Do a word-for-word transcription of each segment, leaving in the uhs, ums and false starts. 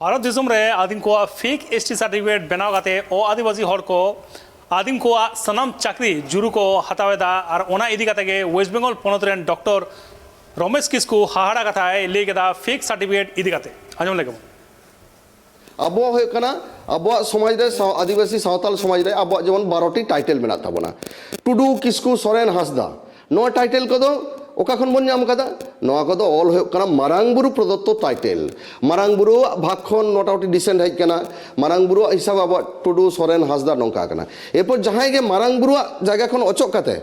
ᱵᱷᱟᱨᱚᱛ ᱫᱤᱥᱚᱢ ᱨᱮ ᱟᱹᱫᱤᱢ ᱠᱚᱣᱟᱜ ᱯᱷᱮᱠ ᱮᱥ ᱴᱤ ᱥᱟᱨᱴᱤᱯᱷᱤᱠᱮᱴ ᱵᱮᱱᱟᱣ ᱠᱟᱛᱮ ᱚ ᱟᱹᱫᱤᱵᱟᱹᱥᱤ ᱦᱚᱲ ᱠᱚ ᱟᱹᱫᱤᱢ ᱠᱚᱣᱟᱜ ᱥᱟᱱᱟᱢ ᱪᱟᱹᱠᱨᱤ ᱡᱩᱨᱩ ᱠᱚ ᱦᱟᱛᱟᱣ ᱮᱫᱟ᱾ ᱟᱨ ᱚᱱᱟ ᱤᱫᱤ ᱠᱟᱛᱮ ᱜᱮ ᱳᱭᱮᱥᱴ ᱵᱮᱝᱜᱚᱞ ᱯᱚᱱᱚᱛ ᱨᱮᱱ ᱰᱚᱠᱴᱚᱨ ᱨᱚᱢᱮᱥ ᱠᱤᱥᱠᱩ ᱦᱟᱦᱟᱲᱟ ᱠᱟᱛᱷᱟᱭ ᱞᱟᱹᱭ ᱠᱮᱫᱟ ᱯᱷᱮᱠ ᱥᱟᱨᱴᱤᱯᱷᱤᱠᱮᱴ ᱤᱫᱤ ᱠᱟᱛᱮ᱾ ᱟᱸᱡᱚᱢ ᱞᱮᱜᱮ ᱵᱚᱱ᱾ ᱟᱵᱚᱣᱟᱜ ᱦᱩᱭᱩᱜ ᱠᱟᱱᱟ, ᱟᱵᱚᱣᱟᱜ ᱥᱚᱢᱟᱡᱽ ᱨᱮ, ᱥᱟᱶ- ᱟᱹᱫᱤᱵᱟᱹᱥᱤ ᱥᱟᱶᱛᱟᱞ ᱥᱚᱢᱟᱡᱽ ᱨᱮ ᱟᱵᱚᱣᱟᱜ ᱡᱮᱢᱚᱱ ᱵᱟᱨᱚᱴᱤ ᱴᱟᱭᱴᱮᱞ ᱢᱮᱱᱟᱜ ᱛᱟᱵᱚᱱᱟ, ᱴᱩᱰᱩ, ᱠᱤᱥᱠᱩ, ᱥᱚᱨᱮᱱ, ᱦᱟᱸᱥᱫᱟ᱾ ᱱᱚᱣᱟ ᱴᱟᱭᱴᱮᱞ ᱠᱚᱫᱚ ᱚᱠᱟ ᱠᱷᱚᱱ ᱵᱚᱱ ᱧᱟᱢ ᱠᱟᱫᱟ? ᱱᱚᱣᱟ ᱠᱚᱫᱚ ᱚᱞ ᱦᱩᱭᱩᱜ ᱠᱟᱱᱟ ᱢᱟᱨᱟᱝ ᱵᱩᱨᱩ ᱯᱨᱚᱫᱚᱛᱛᱚ ᱴᱟᱭᱴᱮᱞ, ᱢᱟᱨᱟᱝ ᱵᱩᱨᱩᱣᱟᱜ ᱵᱷᱟᱜᱽ ᱠᱷᱚᱱ ᱢᱚᱴᱟᱢᱩᱴᱤ ᱰᱤᱥᱮᱱᱴ ᱦᱮᱡ ᱠᱟᱱᱟ, ᱢᱟᱨᱟᱝ ᱵᱩᱨᱩᱣᱟᱜ ᱦᱤᱥᱟᱹᱵ ᱟᱵᱚᱣᱟᱜ ᱴᱩᱰᱩ, ᱥᱚᱨᱮᱱ, ᱦᱟᱸᱥᱫᱟ ᱱᱚᱝᱠᱟ ᱠᱟᱱᱟ᱾ ᱮᱨᱯᱚᱨ ᱡᱟᱦᱟᱸᱭ ᱜᱮ ᱢᱟᱨᱟᱝ ᱵᱩᱨᱩᱣᱟᱜ ᱡᱟᱭᱜᱟ ᱠᱷᱚᱱ ᱚᱪᱚᱜ ᱠᱟᱛᱮ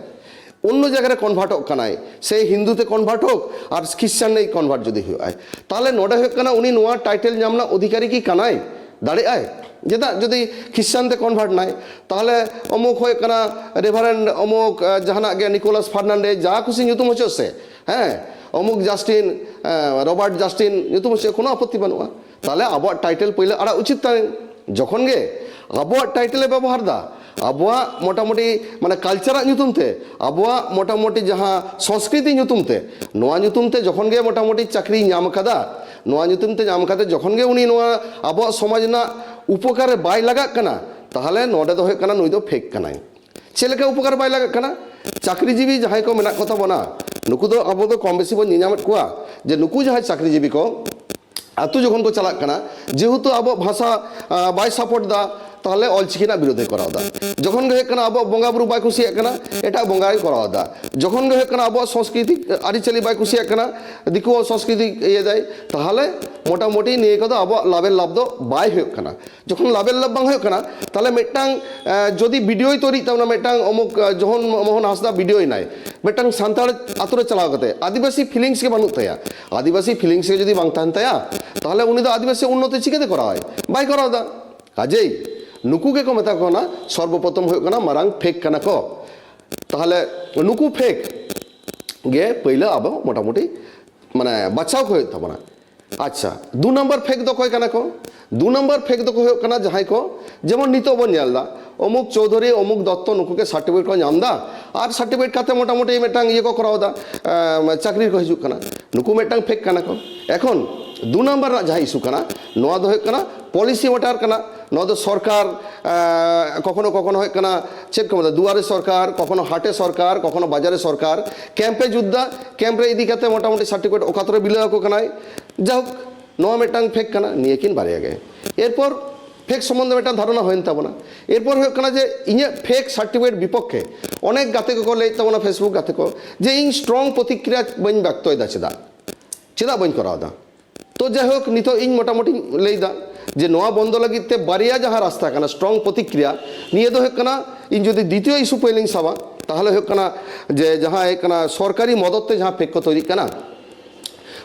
ᱚᱱᱱᱚ ᱡᱟᱭᱜᱟ ᱨᱮ ᱠᱚᱱᱵᱷᱟᱨᱴᱚᱜ ᱠᱟᱱᱟᱭ, ᱥᱮ ᱦᱤᱱᱫᱩ ᱛᱮ ᱠᱚᱱᱵᱷᱟᱨᱴ ᱦᱳᱠ ᱟᱨ ᱠᱷᱨᱤᱥᱪᱟᱱ ᱨᱮᱭ ᱠᱚᱱᱵᱷᱟᱨᱴ ᱡᱩᱫᱤ ᱦᱩᱭᱩᱜ ᱟᱭ, ᱛᱟᱦᱚᱞᱮ ᱱᱚᱰᱮ ᱦᱩᱭᱩᱜ ᱠᱟᱱᱟ ᱩᱱᱤ ᱱᱚᱣᱟ ᱴᱟᱭᱴᱮᱞ ᱧᱟᱢ ᱨᱮᱱᱟᱜ ᱚᱫᱷᱤᱠᱟᱨᱤ ᱠᱤ ᱠᱟᱱᱟᱭ? ᱫᱟᱲᱮᱭᱟᱜ ᱟᱭ? ᱪᱮᱫᱟᱜ ᱡᱩᱫᱤ ᱠᱷᱨᱤᱥᱪᱟᱱ ᱛᱮ ᱠᱚᱱᱵᱷᱟᱨᱴ ᱱᱟᱭ, ᱛᱟᱦᱚᱞᱮ ᱚᱢᱩᱠ ᱦᱩᱭᱩᱜ ᱠᱟᱱᱟ ᱨᱮᱵᱷᱟᱨᱮᱱᱰ ᱚᱢᱩᱠ, ᱟᱸ, ᱡᱟᱦᱟᱱᱟᱜ ᱜᱮ ᱱᱤᱠᱳᱞᱟᱥ ᱯᱷᱟᱨᱱᱟᱱᱰᱮ, ᱡᱟ ᱠᱩᱥᱤ ᱧᱩᱛᱩᱢ ᱦᱚᱪᱚᱜ ᱥᱮ, ᱦᱮᱸ, ᱚᱢᱩᱠ ᱡᱟᱥᱴᱤᱱ, ᱟᱸ, ᱨᱚᱵᱟᱨᱴ ᱡᱟᱥᱴᱤᱱ ᱧᱩᱛᱩᱢ ᱦᱚᱪᱚᱜ, ᱠᱳᱱᱳ ᱟᱯᱚᱛᱛᱤ ᱵᱟᱹᱱᱩᱜᱼᱟ᱾ ᱛᱟᱦᱚᱞᱮ ᱟᱵᱚᱣᱟᱜ ᱴᱟᱭᱴᱮᱞ ᱯᱳᱭᱞᱳ ᱟᱲᱟᱜ ᱩᱪᱤᱛ ᱛᱟᱭ᱾ ᱡᱚᱠᱷᱚᱱ ᱜᱮ ᱟᱵᱚᱣᱟᱜ ᱴᱟᱭᱴᱮᱞ ᱮ ᱵᱮᱵᱚᱦᱟᱨ ᱫᱟ, ᱟᱵᱚᱣᱟᱜ ᱢᱚᱴᱟᱢᱩᱴᱤ ᱢᱟᱱᱮ ᱠᱟᱞᱪᱟᱨᱟᱜ ᱧᱩᱛᱩᱢ ᱛᱮ, ᱟᱵᱚᱣᱟᱜ ᱢᱚᱴᱟᱢᱩᱴᱤ ᱡᱟᱦᱟᱸ ᱥᱚᱝᱥᱠᱨᱤᱛᱤ ᱧᱩᱛᱩᱢ ᱛᱮ, ᱱᱚᱣᱟ ᱧᱩᱛᱩᱢ ᱛᱮ ᱡᱚᱠᱷᱚᱱ ᱜᱮ ᱢᱚᱴᱟᱢᱩᱴᱤ ᱪᱟᱹᱠᱨᱤᱭ ᱧᱟᱢ ᱠᱟᱫᱟ, ᱱᱚᱣᱟ ᱧᱩᱛᱩᱢ ᱛᱮ ᱧᱟᱢ ᱠᱟᱛᱮ ᱡᱚᱠᱷᱚᱱ ᱜᱮ ᱩᱱᱤ ᱱᱚᱣᱟ ᱟᱵᱚᱣᱟᱜ ᱥᱚᱢᱟᱡᱽ ᱨᱮᱱᱟᱜ ᱩᱯᱚᱠᱟᱨ ᱨᱮ ᱵᱟᱭ ᱞᱟᱜᱟᱜ ᱠᱟᱱᱟ, ᱛᱟᱦᱚᱞᱮ ᱱᱚᱰᱮ ᱫᱚ ᱦᱩᱭᱩᱜ ᱠᱟᱱᱟ ᱱᱩᱭ ᱫᱚ ᱯᱷᱮᱠ ᱠᱟᱱᱟᱭ᱾ ᱪᱮᱫ ᱞᱮᱠᱟ ᱩᱯᱚᱠᱟᱨ ᱵᱟᱭ ᱞᱟᱜᱟᱜ ᱠᱟᱱᱟ? ᱪᱟᱹᱠᱨᱤᱡᱤᱵᱤ ᱡᱟᱦᱟᱸᱭ ᱠᱚ ᱢᱮᱱᱟᱜ ᱠᱚ ᱛᱟᱵᱚᱱᱟ, ᱱᱩᱠᱩ ᱫᱚ ᱟᱵᱚ ᱫᱚ ᱠᱚᱢ ᱵᱮᱥᱤ ᱵᱚᱱ ᱧᱮᱧᱟᱢᱮᱫ ᱠᱚᱣᱟ ᱡᱮ ᱱᱩᱠᱩ ᱡᱟᱦᱟᱸᱭ ᱪᱟᱹᱠᱨᱤᱡᱤᱵᱤ ᱠᱚ ᱟᱛᱳ ᱡᱚᱠᱷᱚᱱ ᱠᱚ ᱪᱟᱞᱟᱜ ᱠᱟᱱᱟ, ᱡᱮᱦᱮᱛᱩ ᱟᱵᱚᱣᱟᱜ ᱵᱷᱟᱥᱟ, ᱟᱸ, ᱵᱟᱭ ᱥᱟᱯᱳᱨᱴ ᱫᱟ, ᱛᱟᱦᱚᱞᱮ ᱚᱞᱪᱤᱠᱤ ᱨᱮᱱᱟᱜ ᱵᱤᱨᱳᱫᱷᱮ ᱠᱚᱨᱟᱣ ᱫᱟ᱾ ᱡᱚᱠᱷᱚᱱ ᱜᱮ ᱦᱩᱭᱩᱜ ᱠᱟᱱᱟ ᱟᱵᱚᱣᱟᱜ ᱵᱚᱸᱜᱟ ᱵᱩᱨᱩ ᱵᱟᱭ ᱠᱩᱥᱤᱭᱟᱜ ᱠᱟᱱᱟ, ᱮᱴᱟᱜ ᱵᱚᱸᱜᱟᱭ ᱠᱚᱨᱟᱣ ᱫᱟ᱾ ᱡᱚᱠᱷᱚᱱ ᱜᱮ ᱦᱩᱭᱩᱜ ᱠᱟᱱᱟ ᱟᱵᱚᱣᱟᱜ ᱥᱚᱝᱥᱠᱨᱤᱛᱤ ᱟᱹᱨᱤᱪᱟᱹᱞᱤ ᱵᱟᱭ ᱠᱩᱥᱤᱭᱟᱜ ᱠᱟᱱᱟ, ᱫᱤᱠᱩᱣᱟᱜ ᱥᱚᱝᱥᱠᱨᱤᱛᱤ ᱤᱭᱟᱹᱭ ᱫᱟᱭ, ᱛᱟᱦᱚᱞᱮ ᱢᱚᱴᱟᱢᱩᱴᱤ ᱱᱤᱭᱟᱹ ᱠᱚᱫᱚ ᱟᱵᱚᱣᱟᱜ ᱞᱟᱵᱷᱮᱨ ᱞᱟᱵᱷ ᱫᱚ ᱵᱟᱭ ᱦᱩᱭᱩᱜ ᱠᱟᱱᱟ᱾ ᱡᱚᱠᱷᱚᱱ ᱞᱟᱵᱷᱮᱨ ᱞᱟᱵᱷ ᱵᱟᱝ ᱦᱩᱭᱩᱜ ᱠᱟᱱᱟ, ᱛᱟᱦᱚᱞᱮ ᱢᱤᱫᱴᱟᱝ, ᱮ, ᱡᱩᱫᱤ ᱵᱤᱰᱤᱳᱭ ᱛᱚᱭᱨᱤᱜ ᱛᱟᱵᱚᱱᱟ, ᱢᱤᱫᱴᱟᱝ ᱚᱢᱩᱠ, ᱮ, ᱡᱚᱦᱚᱱ ᱢᱳᱦᱚᱱ ᱦᱟᱸᱥᱫᱟ ᱵᱤᱰᱤᱳᱭ ᱱᱟᱭ, ᱢᱤᱫᱴᱟᱝ ᱥᱟᱱᱛᱟᱲ ᱟᱛᱳ ᱨᱮ ᱪᱟᱞᱟᱣ ᱠᱟᱛᱮ ᱟᱹᱫᱤᱵᱟᱹᱥᱤ ᱯᱷᱤᱞᱤᱝᱥ ᱜᱮ ᱵᱟᱹᱱᱩᱜ ᱛᱟᱭᱟ, ᱟᱹᱫᱤᱵᱟᱹᱥᱤ ᱯᱷᱤᱞᱤᱝᱥ ᱜᱮ ᱡᱩᱫᱤ ᱵᱟᱝ ᱛᱟᱦᱮᱱ ᱛᱟᱭᱟ, ᱛᱟᱦᱚᱞᱮ ᱩᱱᱤ ᱫᱚ ᱟᱹᱫᱤᱵᱟᱹᱥᱤ ᱩᱱᱱᱚᱛᱤ ᱪᱤᱠᱟᱹᱛᱮ ᱠᱚᱨᱟᱣᱟᱭ? ᱵᱟᱭ ᱠᱚᱨᱟᱣ ᱫᱟ᱾ ᱠᱟᱡᱮᱭ ᱱᱩᱠᱩ ᱜᱮᱠᱚ ᱢᱮᱛᱟ ᱠᱚ ᱠᱟᱱᱟ ᱥᱚᱨᱵᱚᱯᱨᱚᱛᱷᱚᱢ ᱦᱩᱭᱩᱜ ᱠᱟᱱᱟ ᱢᱟᱨᱟᱝ ᱯᱷᱮᱠ ᱠᱟᱱᱟ ᱠᱚ᱾ ᱛᱟᱦᱚᱞᱮ ᱱᱩᱠᱩ ᱯᱷᱮᱠ ᱜᱮ ᱯᱟᱹᱭᱞᱟᱹ ᱟᱵᱚ ᱢᱚᱴᱟᱢᱩᱴᱤ ᱢᱟᱱᱮ ᱵᱟᱪᱷᱟᱣ ᱠᱚ ᱦᱩᱭᱩᱜ ᱛᱟᱵᱚᱱᱟ᱾ ᱟᱪᱪᱷᱟ, ᱫᱩ ᱱᱟᱢᱵᱟᱨ ᱯᱷᱮᱠ ᱫᱚ ᱚᱠᱚᱭ ᱠᱟᱱᱟ ᱠᱚ? ᱫᱩ ᱱᱟᱢᱵᱟᱨ ᱯᱷᱮᱠ ᱫᱚᱠᱚ ᱦᱩᱭᱩᱜ ᱠᱟᱱᱟ ᱡᱟᱦᱟᱸᱭ ᱠᱚ, ᱡᱮᱢᱚᱱ ᱱᱤᱛᱚᱜ ᱵᱚᱱ ᱧᱮᱞ ᱮᱫᱟ, ᱚᱢᱩᱠ ᱪᱳᱣᱫᱷᱩᱨᱤ, ᱚᱢᱩᱠ ᱫᱚᱛᱛᱚ, ᱱᱩᱠᱩ ᱜᱮ ᱥᱟᱨᱴᱤᱯᱷᱤᱠᱮᱴ ᱠᱚ ᱧᱟᱢ ᱮᱫᱟ, ᱟᱨ ᱥᱟᱨᱴᱤᱯᱷᱤᱠᱮᱴ ᱠᱟᱛᱮ ᱢᱚᱴᱟᱢᱩᱴᱤ ᱢᱤᱫᱴᱟᱝ ᱤᱭᱟᱹ ᱠᱚ ᱠᱚᱨᱟᱣ ᱮᱫᱟ, ᱮᱸ, ᱪᱟᱹᱠᱨᱤ ᱠᱚ ᱦᱤᱡᱩᱜ ᱠᱟᱱᱟ᱾ ᱱᱩᱠᱩ ᱢᱤᱫᱴᱟᱝ ᱯᱷᱮᱠ ᱠᱟᱱᱟ ᱠᱚ᱾ ᱮᱠᱷᱚᱱ ᱫᱩ ᱱᱟᱢᱵᱟᱨ ᱨᱮᱱᱟᱜ ᱡᱟᱦᱟᱸ ᱤᱥᱩ ᱠᱟᱱᱟ, ᱱᱚᱣᱟ ᱫᱚ ᱦᱩᱭᱩᱜ ᱠᱟᱱᱟ ᱯᱚᱞᱤᱥᱤ ᱢᱮᱴᱟᱨ ᱠᱟᱱᱟ᱾ ᱱᱚᱣᱟ ᱫᱚ ᱥᱚᱨᱠᱟᱨ, ᱮᱸ, ᱠᱚᱠᱷᱚᱱᱚ ᱠᱚᱠᱷᱚᱱᱚ ᱦᱩᱭᱩᱜ ᱠᱟᱱᱟ ᱪᱮᱫ ᱠᱚ ᱢᱮᱛᱟᱜᱼᱟ, ᱫᱩᱣᱟᱨᱮ ᱥᱚᱨᱠᱟᱨ, ᱠᱚᱠᱷᱚᱱᱚ ᱦᱟᱴᱮ ᱥᱚᱨᱠᱟᱨ, ᱠᱚᱠᱷᱚᱱᱚ ᱵᱟᱡᱟᱨᱮ ᱥᱚᱨᱠᱟᱨ, ᱠᱮᱢᱯᱮ ᱡᱩᱛ ᱫᱟ, ᱠᱮᱢᱯ ᱨᱮ ᱤᱫᱤ ᱠᱟᱛᱮ ᱢᱚᱴᱟᱢᱩᱴᱤ ᱥᱟᱨᱴᱤᱯᱷᱤᱠᱮᱴ ᱚᱠᱟ ᱛᱚᱨᱮ ᱵᱤᱞᱟᱹᱣ ᱟᱠᱚ ᱠᱟᱱᱟᱭ᱾ ᱡᱟᱭᱦᱳᱠ, ᱱᱚᱣᱟ ᱢᱤᱫᱴᱟᱝ ᱯᱷᱮᱠ ᱠᱟᱱᱟ, ᱱᱤᱭᱟᱹ ᱠᱤᱱ ᱵᱟᱨᱭᱟ ᱜᱮ᱾ ᱮᱨᱯᱚᱨ ᱯᱷᱮᱠ ᱥᱚᱢᱵᱚᱱᱫᱷᱮ ᱢᱤᱫᱴᱟᱝ ᱫᱷᱟᱨᱚᱱᱟ ᱦᱩᱭᱮᱱ ᱛᱟᱵᱚᱱᱟ᱾ ᱮᱨᱯᱚᱨ ᱦᱩᱭᱩᱜ ᱠᱟᱱᱟ ᱡᱮ ᱤᱧᱟᱹᱜ ᱯᱷᱮᱠ ᱥᱟᱨᱴᱤᱯᱷᱤᱠᱮᱴ ᱵᱤᱯᱚᱠᱠᱷᱮ ᱚᱱᱮᱠ ᱜᱟᱛᱮ ᱠᱚᱠᱚ ᱞᱟᱹᱭᱮᱫ ᱛᱟᱵᱚᱱᱟ Facebook ᱜᱟᱛᱮ ᱠᱚ ᱡᱮ ᱤᱧ ᱥᱴᱨᱚᱝ ᱯᱨᱚᱛᱤᱠᱨᱤᱭᱟ ᱵᱟᱹᱧ ᱵᱮᱠᱛᱚᱭᱮᱫᱟ, ᱪᱮᱫᱟᱜ, ᱪᱮᱫᱟᱜ ᱵᱟᱹᱧ ᱠᱚᱨᱟᱣ ᱮᱫᱟ? ᱛᱚ ᱡᱟᱭᱦᱳᱠ, ᱱᱤᱛᱚᱜ ᱤᱧ ᱢᱚᱴᱟᱢᱩᱴᱤᱧ ᱞᱟᱹᱭᱫᱟ ᱡᱮ ᱱᱚᱣᱟ ᱵᱚᱱᱫᱚ ᱞᱟᱹᱜᱤᱫ ᱛᱮ ᱵᱟᱨᱭᱟ ᱡᱟᱦᱟᱸ ᱨᱟᱥᱛᱟ ᱠᱟᱱᱟ, ᱥᱴᱨᱚᱝ ᱯᱨᱚᱛᱤᱠᱨᱤᱭᱟ, ᱱᱤᱭᱟᱹ ᱫᱚ ᱦᱩᱭᱩᱜ ᱠᱟᱱᱟ, ᱤᱧ ᱡᱩᱫᱤ ᱫᱤᱛᱤᱭᱚ ᱤᱥᱩ ᱯᱳᱭᱞᱳᱧ ᱥᱟᱵᱟ, ᱛᱟᱦᱚᱞᱮ ᱦᱩᱭᱩᱜ ᱠᱟᱱᱟ ᱡᱮ ᱡᱟᱦᱟᱸ ᱦᱩᱭᱩᱜ ᱠᱟᱱᱟ ᱥᱚᱨᱠᱟᱨᱤ ᱢᱚᱫᱚᱫ ᱛᱮ ᱡᱟᱦᱟᱸ ᱯᱷᱮᱠ ᱠᱚ ᱛᱚᱭᱨᱤᱜ ᱠᱟᱱᱟ,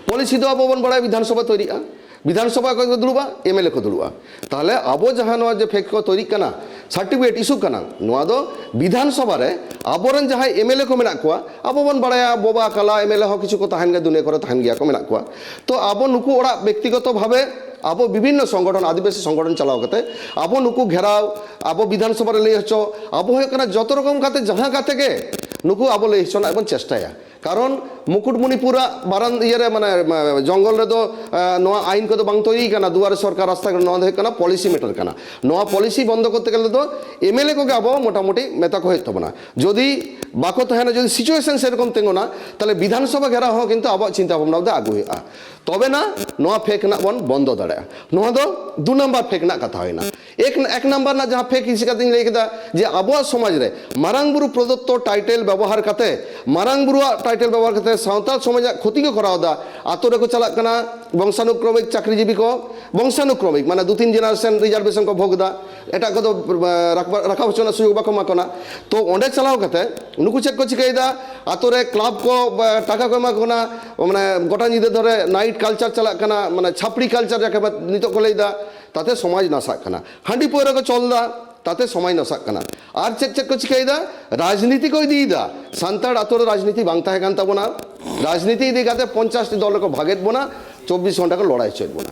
ᱯᱚᱞᱤᱥᱤ ᱫᱚ ᱟᱵᱚ ᱵᱚᱱ ᱵᱟᱲᱟᱭᱟ ᱵᱤᱫᱷᱟᱱ ᱥᱚᱵᱷᱟ ᱛᱚᱭᱨᱤᱜᱼᱟ, ᱵᱤᱫᱷᱟᱱ ᱥᱚᱵᱷᱟ ᱚᱠᱚᱭ ᱠᱚ ᱫᱩᱲᱩᱵᱼᱟ? ᱮᱢ ᱮᱞ ᱮ ᱠᱚ ᱫᱩᱲᱩᱵᱼᱟ᱾ ᱛᱟᱦᱚᱞᱮ ᱟᱵᱚ ᱡᱟᱦᱟᱸ ᱱᱚᱣᱟ ᱡᱮ ᱯᱷᱮᱠ ᱠᱚ ᱛᱚᱭᱨᱤᱜ ᱠᱟᱱᱟ, ᱥᱟᱨᱴᱤᱯᱷᱤᱠᱮᱴ ᱤᱥᱩ ᱠᱟᱱᱟ, ᱱᱚᱣᱟ ᱫᱚ ᱵᱤᱫᱷᱟᱱ ᱥᱚᱵᱷᱟ ᱨᱮ ᱟᱵᱚᱨᱮᱱ ᱡᱟᱦᱟᱸᱭ ᱮᱢ ᱮᱞ ᱮ ᱠᱚ ᱢᱮᱱᱟᱜ ᱠᱚᱣᱟ, ᱟᱵᱚ ᱵᱚᱱ ᱵᱟᱲᱟᱭᱟ ᱵᱚᱵᱟ ᱠᱟᱞᱟ ᱮᱢ ᱮᱞ ᱮ ᱦᱚᱸ ᱠᱤᱪᱷᱩ ᱠᱚ ᱛᱟᱦᱮᱱ ᱜᱮᱭᱟ, ᱫᱩᱱᱤᱭᱟᱹ ᱠᱚᱨᱮ ᱛᱟᱦᱮᱱ ᱜᱮᱭᱟ ᱠᱚ, ᱢᱮᱱᱟᱜ ᱠᱚᱣᱟ᱾ ᱛᱚ ᱟᱵᱚ ᱱᱩᱠᱩ ᱚᱲᱟᱜ ᱵᱮᱠᱛᱤᱜᱚᱛᱚ ᱵᱷᱟᱵᱮ ᱟᱵᱚ ᱵᱤᱵᱷᱤᱱᱱᱚ ᱥᱚᱝᱜᱚᱴᱷᱚᱱ, ᱟᱹᱫᱤᱵᱟᱹᱥᱤ ᱥᱚᱝᱜᱚᱴᱷᱚᱱ ᱪᱟᱞᱟᱣ ᱠᱟᱛᱮ ᱟᱵᱚ ᱱᱩᱠᱩ ᱜᱷᱮᱨᱟᱣ, ᱟᱵᱚ ᱵᱤᱫᱷᱟᱱ ᱥᱚᱵᱷᱟ ᱨᱮ ᱞᱟᱹᱭ ᱦᱚᱪᱚ, ᱟᱵᱚ ᱦᱩᱭᱩᱜ ᱠᱟᱱᱟ ᱡᱚᱛᱚ ᱨᱚᱠᱚᱢ ᱠᱟᱛᱮ ᱡᱟᱦᱟᱸ ᱠᱟᱛᱮ ᱜᱮ ᱱᱩᱠᱩ ᱟᱵᱚ ᱞᱟᱹᱭ ᱦᱚᱪᱚ ᱨᱮᱱᱟᱜ ᱵᱚᱱ ᱪᱮᱥᱴᱟᱭᱟ᱾ ᱠᱟᱨᱚᱱ ᱢᱩᱠᱩᱴᱢᱩᱱᱤᱯᱩᱨᱟᱜ ᱵᱟᱨᱟᱱ ᱤᱭᱟᱹᱨᱮ, ᱢᱟᱱᱮ, ᱢᱟ-, ᱡᱚᱝᱜᱚᱞ ᱨᱮᱫᱚ, ᱮ, ᱱᱚᱣᱟ ᱟᱭᱤᱱ ᱠᱚᱫᱚ ᱵᱟᱝ ᱛᱚᱭᱨᱤ ᱠᱟᱱᱟ, ᱫᱩᱣᱟᱨᱮ ᱥᱚᱨᱠᱟᱨ ᱨᱟᱥᱛᱟ ᱠᱟᱱᱟ, ᱱᱚᱣᱟ ᱫᱚ ᱦᱩᱭᱩᱜ ᱠᱟᱱᱟ ᱯᱚᱞᱤᱥᱤ ᱢᱮᱴᱟᱨ ᱠᱟᱱᱟ᱾ ᱱᱚᱣᱟ ᱯᱚᱞᱤᱥᱤ ᱵᱚᱱᱫᱚ ᱠᱚᱨᱛᱮ ᱜᱮᱞᱮ ᱫᱚ ᱮᱢ ᱮᱞ ᱮ ᱠᱚᱜᱮ ᱟᱵᱚ ᱢᱚᱴᱟᱢᱩᱴᱤ ᱢᱮᱛᱟ ᱠᱚ ᱦᱩᱭᱩᱜ ᱛᱟᱵᱚᱱᱟ᱾ ᱡᱩᱫᱤ ᱵᱟᱠᱚ ᱛᱟᱦᱮᱱᱟ, ᱡᱩᱫᱤ ᱥᱤᱪᱩᱭᱮᱥᱚᱱ ᱥᱮᱨᱚᱠᱚᱢ ᱛᱤᱸᱜᱩᱱᱟ, ᱛᱟᱦᱚᱞᱮ ᱵᱤᱫᱷᱟᱱ ᱥᱚᱵᱷᱟ ᱜᱷᱮᱨᱟᱣ ᱦᱚᱸ ᱠᱤᱱᱛᱩ ᱟᱵᱚᱣᱟᱜ ᱪᱤᱱᱛᱟ ᱵᱷᱟᱵᱽᱱᱟ ᱨᱮ ᱟᱹᱜᱩ ᱦᱩᱭᱩᱜᱼᱟ, ᱛᱚᱵᱮᱱᱟ ᱱᱚᱣᱟ ᱯᱷᱮᱠ ᱨᱮᱱᱟᱜ ᱵᱚᱱ ᱵᱚᱱᱫᱚ ᱫᱟᱲᱮᱭᱟᱜᱼᱟ᱾ ᱱᱚᱣᱟ ᱫᱚ ᱫᱩ ᱱᱟᱢᱵᱟᱨ ᱯᱷᱮᱠ ᱨᱮᱱᱟᱜ ᱠᱟᱛᱷᱟ ᱦᱩᱭᱱᱟ᱾ ᱮᱠ, ᱮᱠ ᱱᱟᱢᱵᱟᱨ ᱨᱮᱱᱟᱜ ᱡᱟᱦᱟᱸ ᱯᱷᱮᱠ ᱤᱥᱤ ᱠᱟᱛᱮᱧ ᱞᱟᱹᱭ ᱠᱮᱫᱟ ᱡᱮ ᱟᱵᱚᱣᱟᱜ ᱥᱚᱢᱟᱡᱽ ᱨᱮ ᱢᱟᱨᱟᱝ ᱵᱩᱨᱩ ᱯᱨᱚᱫᱚᱛᱛᱚ ᱴᱟᱭᱴᱮᱞ ᱵᱮᱵᱚᱦᱟᱨ ᱠᱟᱛᱮ, ᱢᱟᱨᱟᱝ ᱵᱩᱨᱩᱣᱟᱜ ᱴᱟᱭᱴᱮᱞ ᱵᱮᱵᱚᱦᱟᱨ ᱠᱟᱛᱮ ᱥᱟᱶᱛᱟᱞ ᱥᱚᱢᱟᱡᱟᱜ ᱠᱷᱚᱛᱤ ᱠᱚ ᱠᱚᱨᱟᱣ ᱮᱫᱟ᱾ ᱟᱛᱳ ᱨᱮᱠᱚ ᱪᱟᱞᱟᱜ ᱠᱟᱱᱟ ᱵᱚᱝᱥᱟᱱᱩᱠᱨᱚᱢᱤᱠ ᱪᱟᱹᱠᱨᱤᱡᱤᱵᱤ ᱠᱚ, ᱵᱚᱝᱥᱟᱱᱩᱠᱨᱚᱢᱤᱠ ᱢᱟᱱᱮ ᱫᱩ ᱛᱤᱱ ᱡᱮᱱᱟᱨᱮᱥᱚᱱ ᱨᱤᱡᱟᱨᱵᱷᱮᱥᱚᱱ ᱠᱚ ᱵᱷᱳᱜᱽ ᱮᱫᱟ, ᱮᱴᱟᱜ ᱠᱚᱫᱚ, ᱮ, ᱨᱟᱠᱟᱵ, ᱨᱟᱠᱟᱵ ᱦᱚᱪᱚ ᱨᱮᱱᱟᱜ ᱥᱩᱡᱳᱜᱽ ᱵᱟᱠᱚ ᱮᱢᱟ ᱠᱚ ᱠᱟᱱᱟ᱾ ᱛᱚ ᱚᱸᱰᱮ ᱪᱟᱞᱟᱣ ᱠᱟᱛᱮ ᱱᱩᱠᱩ ᱪᱮᱫ ᱠᱚ ᱪᱤᱠᱟᱹᱭᱮᱫᱟ? ᱟᱛᱳ ᱨᱮ ᱠᱞᱟᱵᱽ ᱠᱚ, ᱮ, ᱴᱟᱠᱟ ᱠᱚ ᱮᱢᱟ ᱠᱚ ᱠᱟᱱᱟ, ᱢᱟᱱᱮ ᱜᱚᱴᱟ ᱧᱤᱫᱟᱹ ᱫᱷᱚᱨᱮ ᱱᱟᱭᱤᱴ ᱠᱟᱞᱪᱟᱨ ᱪᱟᱞᱟᱜ ᱠᱟᱱᱟ, ᱢᱟᱱᱮ ᱪᱷᱟᱯᱲᱤ ᱠᱟᱞᱪᱟᱨ ᱡᱟᱠᱮ ᱱᱤᱛᱚᱜ ᱠᱚ ᱞᱟᱹᱭᱫᱟ, ᱛᱟᱛᱮ ᱥᱚᱢᱟᱡᱽ ᱱᱟᱥᱟᱜ ᱠᱟᱱᱟ᱾ ᱦᱟᱺᱰᱤ ᱯᱟᱹᱣᱨᱟᱹ ᱠᱚ ᱪᱚᱞ ᱮᱫᱟ, ᱛᱟᱛᱮ ᱥᱚᱢᱟᱡᱽ ᱱᱟᱥᱟᱜ ᱠᱟᱱᱟ᱾ ᱟᱨ ᱪᱮᱫ ᱪᱮᱫ ᱠᱚ ᱪᱤᱠᱟᱹᱭᱮᱫᱟ? ᱨᱟᱡᱽᱱᱤᱛᱤ ᱠᱚ ᱤᱫᱤᱭᱮᱫᱟ᱾ ᱥᱟᱱᱛᱟᱲ ᱟᱛᱳ ᱨᱮ ᱨᱟᱡᱽᱱᱤᱛᱤ ᱵᱟᱝ ᱛᱟᱦᱮᱸ ᱠᱟᱱ ᱛᱟᱵᱚᱱᱟ᱾ ᱨᱟᱡᱽᱱᱤᱛᱤ ᱤᱫᱤ ᱠᱟᱛᱮ ᱯᱚᱧᱪᱟᱥ ᱴᱤ ᱫᱚᱞ ᱨᱮᱠᱚ ᱵᱷᱟᱜᱮᱫ ᱵᱚᱱᱟ, ᱪᱚᱵᱵᱤᱥ ᱜᱷᱚᱱᱴᱟ ᱠᱚ ᱞᱚᱲᱟᱭ ᱦᱚᱪᱚᱭᱮᱫ ᱵᱚᱱᱟ᱾